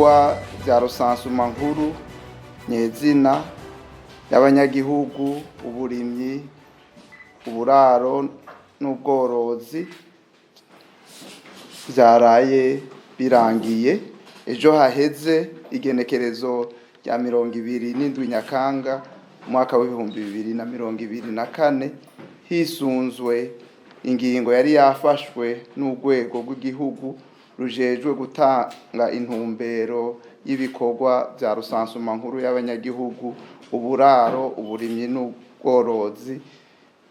Ibikorwa vya rusansuma nkuru nyezina y'abanyagihugu, uburimyi, uburaro n'ubworozi vyaraye birangiye ejo haheze, igenekerezo rya 27 Nyakanga umwaka w'2024, hisunzwe ingingo yari yafashwe n'urwego rw'igihugu rujejwe gutanga intumbero y'ibikorwa vya rusansuma nkuru y'abanyagihugu, uburaro, uburimyi n'ubworozi,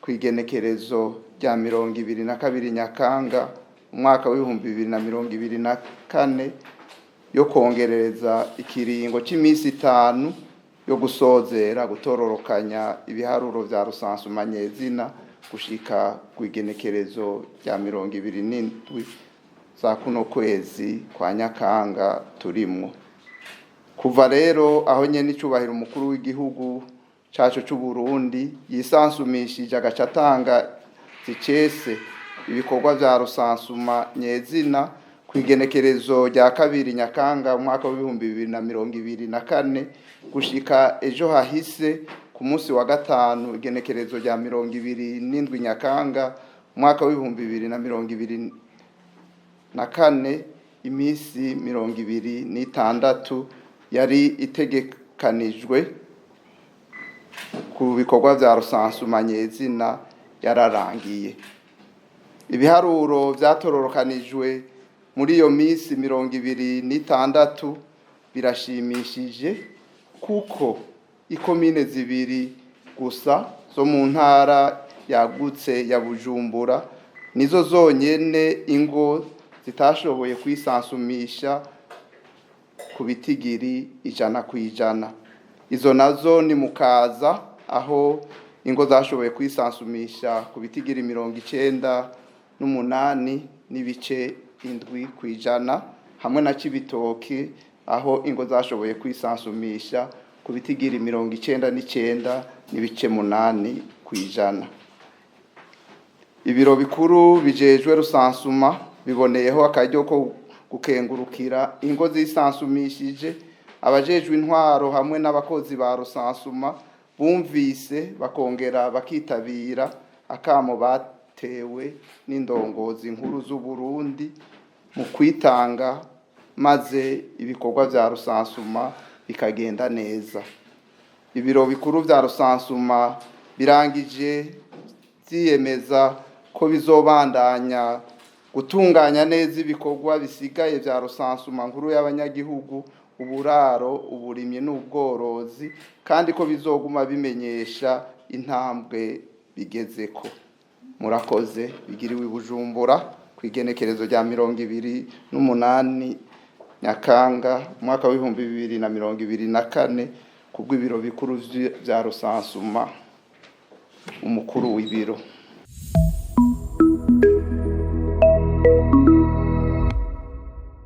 kw'igenekerezo rya 22 Nyakanga umwaka w'2024, yo kongerereza ikiringo c'imisi 5 yo gusozera gutororokanya ibiharuro vya rusansuma nyezina gushika kw'igenekerezo rya 27 za kuno kwezi kwa Nyakanga turimwo. Kuva rero aho nyene icubahiro umukuru w'igihugu cacu c'Uburundi yisansumishije, agaca atanga zicese ibikorwa vya rusansuma nyezina kw'igenekerezo rya 2 Nyakanga umwaka w'2024, gushika ejo hahise ku munsi wa gatanu, igenekerezo rya 27 Nyakanga umwaka w'2024, imisi 26 yari itegekanijwe ku bikorwa vya rusansuma nyezina yararangiye. Ibiharuro vyatororokanijwe muri iyo misi 26 birashimishije, kuko ikomine zibiri gusa zo mu ntara yagutse ya Bujumbura nizo zonyene ingo zitashoboye kwisansumisha ku bitigiri 100%. Izo nazo ni Mukaza, aho ingo zashoboye kwisansumisha ku bitigiri 98.7%, hamwe na Cibitoki, aho ingo zashoboye kwisansumisha ku bitigiri 99.8%. Ibiro bikuru bijejwe rusansuma biboneyeho akaryo ko gukengurukira ingo zisansumishije, abajejwe intwaro hamwe n'abakozi ba rusansuma bumvise bakongera bakitabira akamo batewe n'indongozi nkuru z'Uburundi mu kwitanga, maze ibikorwa vya rusansuma bikagenda neza. Ibiro bikuru vya rusansuma birangije vyiyemeza ko bizobandanya gutunganya neza ibikorwa bisigaye vya rusansuma nkuru y'abanyagihugu, uburaro, uburimyi n'ubworozi, kandi ko bizoguma bimenyesha intambwe bigezeko. Murakoze. Bigiriwe i Bujumbura kw'igenekerezo rya 28 Nyakanga umwaka w'2024, kubw'ibiro bikuru vya rusansuma, umukuru w'ibiro.